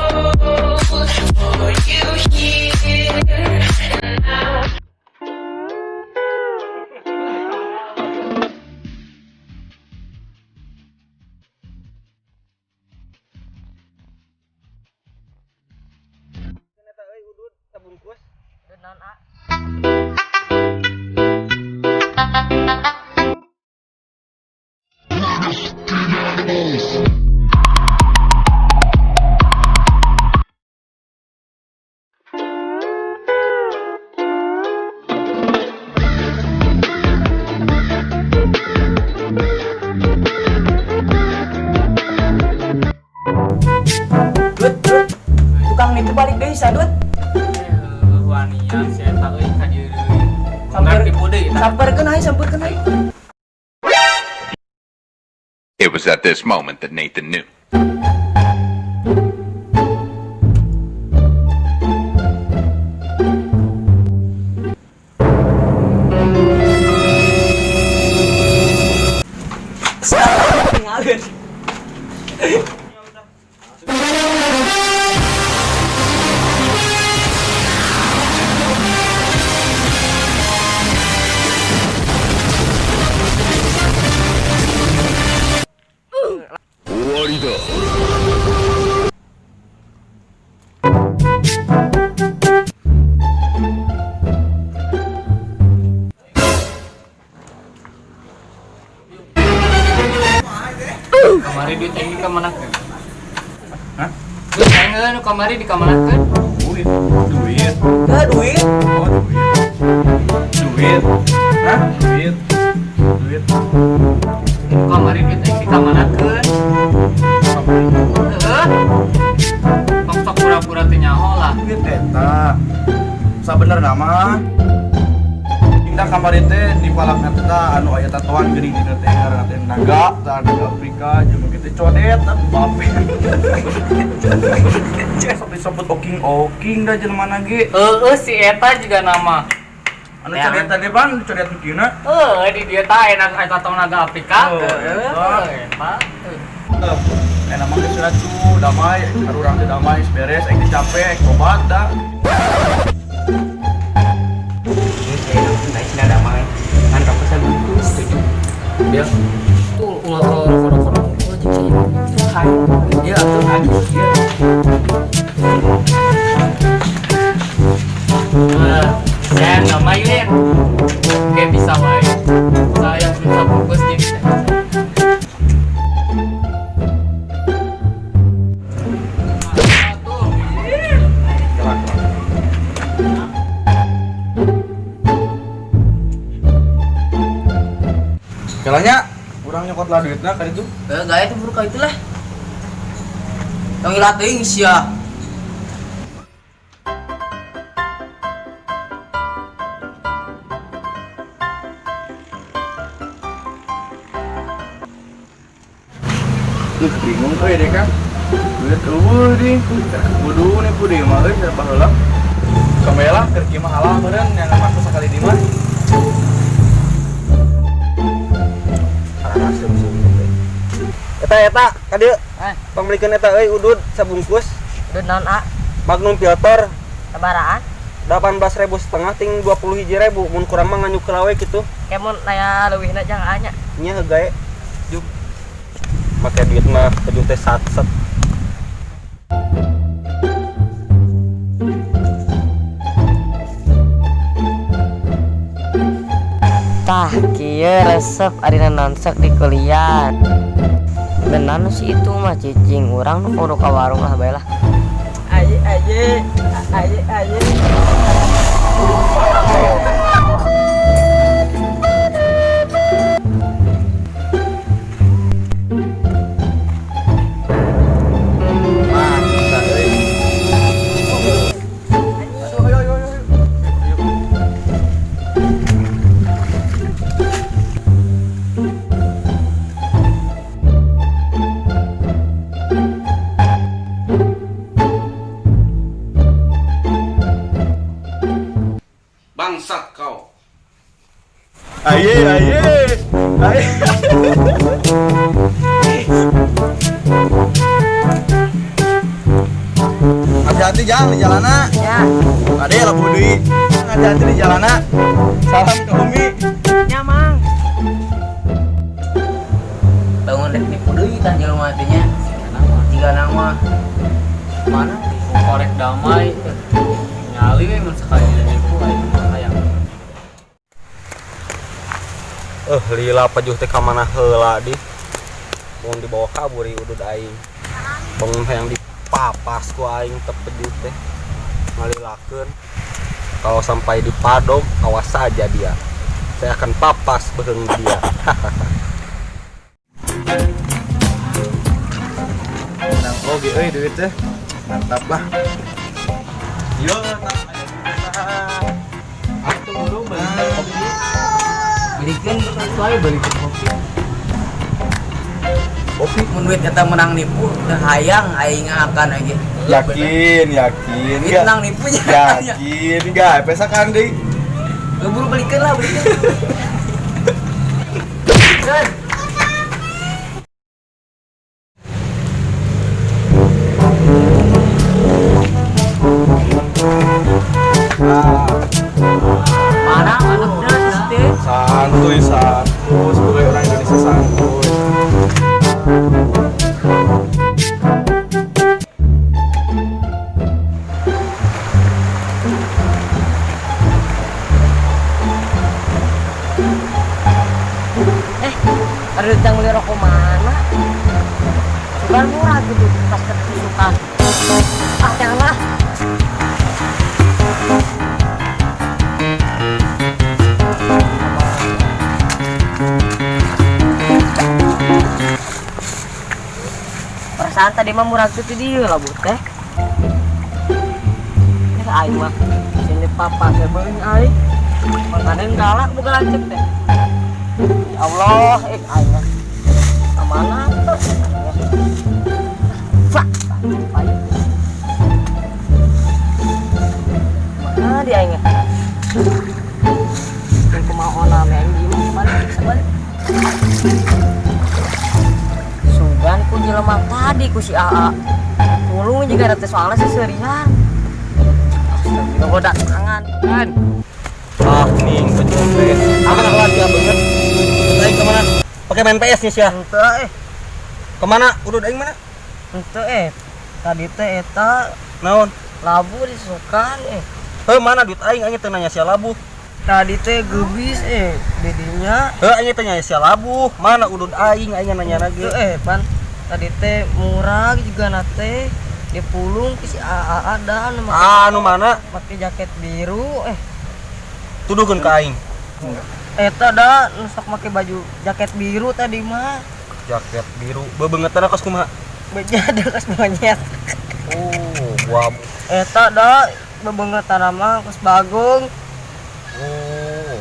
For you here and now. Eta euy udud sabungkus. Udud naon, A? Dut, dut. Tukang nipu balik deui sadut. Wanian si eta euy ka dieu deui. Samper tipu deui tah. Samperkeun aing, samperkeun aing. It was at this moment that Nathan knew. Tinggalin. Kamari duit aing dikamanakeun? Hah? Duit aing heuh nu kamari dikamanakeun? Duit. Duit. Dah duit. Oh, duit. Duit. Hah? Duit. Duit. Nu kamari duit aing dikamanakeun? Kamari. Heuh. Tong sok pura-pura teu nyaho lah. Duit eta. Sabenerna mah Indah kamari teh di palakna teh tah anu aya tatoan geuning dina teh ngaranna teh naga, tah naga Afrika jeung kitu codet tah bape. Sok disebut oking-oking da jelema ge. Heueuh si eta juga nama. Anu codet tadi pan, codet nu kieu. Heuh di dieu tah enak aya tato naga Afrika. Oh, Heueuh eta. eta. Enak mah geus cu, damai, urang teh damai beres, aing teh capek, aing tobat da. Naik damai. Kan rokok sabungkus. Setuju. Dia tuh ulah ulah rokok rokok. Dia tuh aduh dia. Nah, saya nggak main. Oke bisa wae. Saya bisa bungkus dia bisa. Tuh. Kalanya urang nyokot lah duitna ka ditu. Eh, gaya itu buruk itulah. Tong ilat teuing sia. Duh, bingung euy deh Kang. Duit eueuh ding. Kudu nipu deui mah euy siapa heula. Sampai lah keur kieu mah halal meureun yang masuk sakali di mah. Eta eta ka dieu. Eh. Pangmelikeun eta euy udud sabungkus. Udud naon, A? Magnum filter Sabaraan? 18.500 ting 21.000 mun kurang mah nganyuk we kitu. Kemun aya leuwihna jang A nya. Nya hegae. Juk. Make duit mah keju teh sat-sat. Tah kieu resep arina nonsek di kuliah. Benan sih itu mah cicing urang nu kudu ka warung lah bae lah. Aye aye aye aye. Mah, bisa euy. Ayo ayo ayo. Ayo. Bangsat kau. Aye aye. Aye. Hati-hati jang di jalana. Ya. Ade labuh deui. Hati-hati di jalana. Salam ke Umi. Ya, Mang. Bangun rek nipu deui tah jelema teh nya. Jika nama Mana korek damai nyali we mun sakali nipu aing mah hayang. Lila pajuh teh ka mana heula di. Mun dibawa kabur ieu udud aing. Bangun hayang dipapas ku aing teh pejuh teh. Ngalilakeun. Kalau sampai di padog, awas saja dia. Saya akan papas beuheung dia. Menang oge euy duit teh. Mantap lah. Yo, Atuh buru beli kopi. Belikan Sesuai beli kopi. Kopi. Mun duit eta menang nipu teu hayang aing akan aja. Yakin, yakin. Duit Enggak? menang nipu nya. Yakin enggak? Pesakan deui. Lu buru belikan lah, belikan. Belikan. Mana udah sih? Santuy, santuy. Sebagai orang Indonesia santuy. Ada yang beli rokok mana? Sukan murah gitu pas ketusukan. Ah, janganlah. Perasaan tadi mah murah gitu dia lah bu teh. Aing mah sini papa saya beli aing. Makanan galak bukan lancet teh. Ya Allah, aing mah. Kemana tuh? Fuck. Mana dia aing? Yang kumaha ona aing gimana balik balik. Sugan ku jelema tadi ku si AA. Tulung juga ada teh soalnya seserian. Astagfirullah, tangan kan. Ah, ning pejuh teh. Aman lah dia banget. Udud aing kemana? Pakai main PS nih sia. Henteu Kemana? Udud aing mana? Henteu Tadi teh eta Naon? labu disukan Heuh, mana duit aing? Aing teu nanya sia labuh. Tadi teh gebis dedinya. Heuh, aing teu nanya sia labuh. Mana udud aing? Aing nanya lagi. Henteu pan tadi teh murah juga nate dipulung ke si AA ada anu make Anu mana? Make jaket biru Tuduhkeun ka aing. Eta da nu sok make baju jaket biru tadi mah. Jaket biru. Bebeungeutna kos kumaha? Beja ada kos monyet. Oh, buah. Eta da bebeungeutna mah kos bagong. Oh.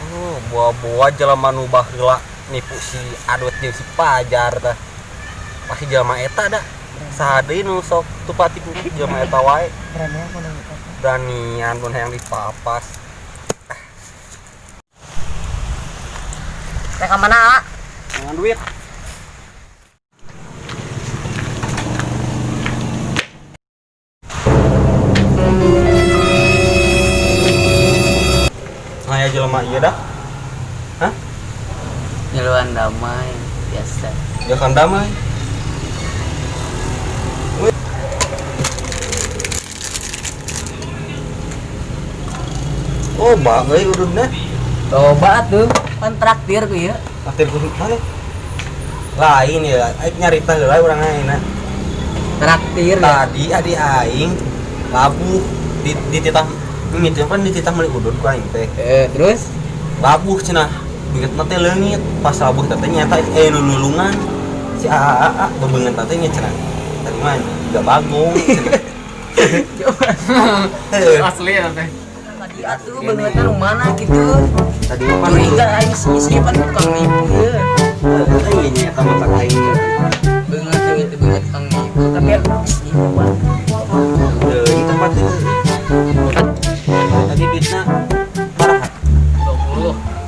Oh, buah-buah jelema nu baheula nipu si Adut jeung si Pajar tah. Pasti jelema eta da. Saha deui nu sok tupati ku jelema eta wae. Beranian mun eta. Beranian mun hayang dipapas. Teh ka mana, A? Jangan duit. Aya jelema ieu dah. Hah? Nyeluan damai biasa. Jangan damai. Oh, bagai ududna. Coba tuh, pan traktir ku ieu. Traktir ku mana? Lain ya, aing nyarita heula urang ayeuna. Traktir ya. Tadi adi aing labuh di titah mimiti pan di titah meuli udud ku aing teh. Terus labuh cenah. Duitna teh leungit, pas labuh teh nyata nulungan si AA bebeungeun teh nya cenah. Tadi mah juga bagong. Asli ya teh. Tadi atuh beungeutna nu mana kitu? Tadi mah pan Curiga aing sih pan tukang nipu ye. Euy nya eta mah aing. Beungeut gitu beungeut tukang nipu tapi geus nipu pan. Deui tempat itu. Tadi duitna baraha?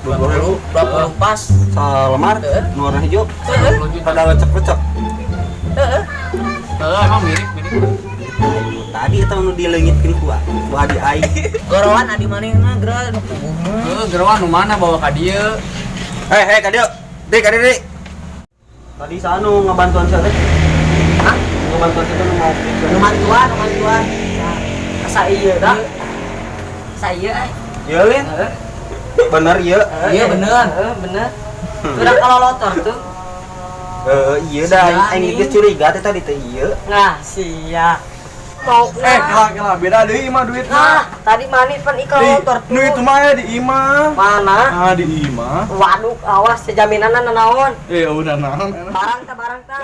20. 20 pas. Salemar nu warna hijau. Heeh. Pada lecek-lecek. Heeh. Heeh, emang mirip-mirip. Aing tadi eta nu dileungitkeun ku adi aing. Gorowan adi manehna geura nu puguh. Heuh, gerowan nu mana bawa ka dieu? Hei, hei, ka dieu. Dik, ka dieu, Dik. Tadi sanu ngebantuan sia teh. Hah? Ngebantuan sia teh nu mau Nu mantuan, nu mantuan. Asa ieu dah. Asa ieu ai. Ieu lin. Bener ieu. Iya, bener. Heeh, bener. Udah kalau lotor tuh. Heeh, iya dah aing aing geus curiga teh tadi teh ieu. Nah, sia. Mau Eh, kela kela beda deui imah duitna. Nah, tadi manis pan ikal Di, lotor tuh. nu itu mah ya di imah. Mana? Ah, di imah. Waduh, awas sejaminan naon. Eh, udah naon. Barang ta, barang ta.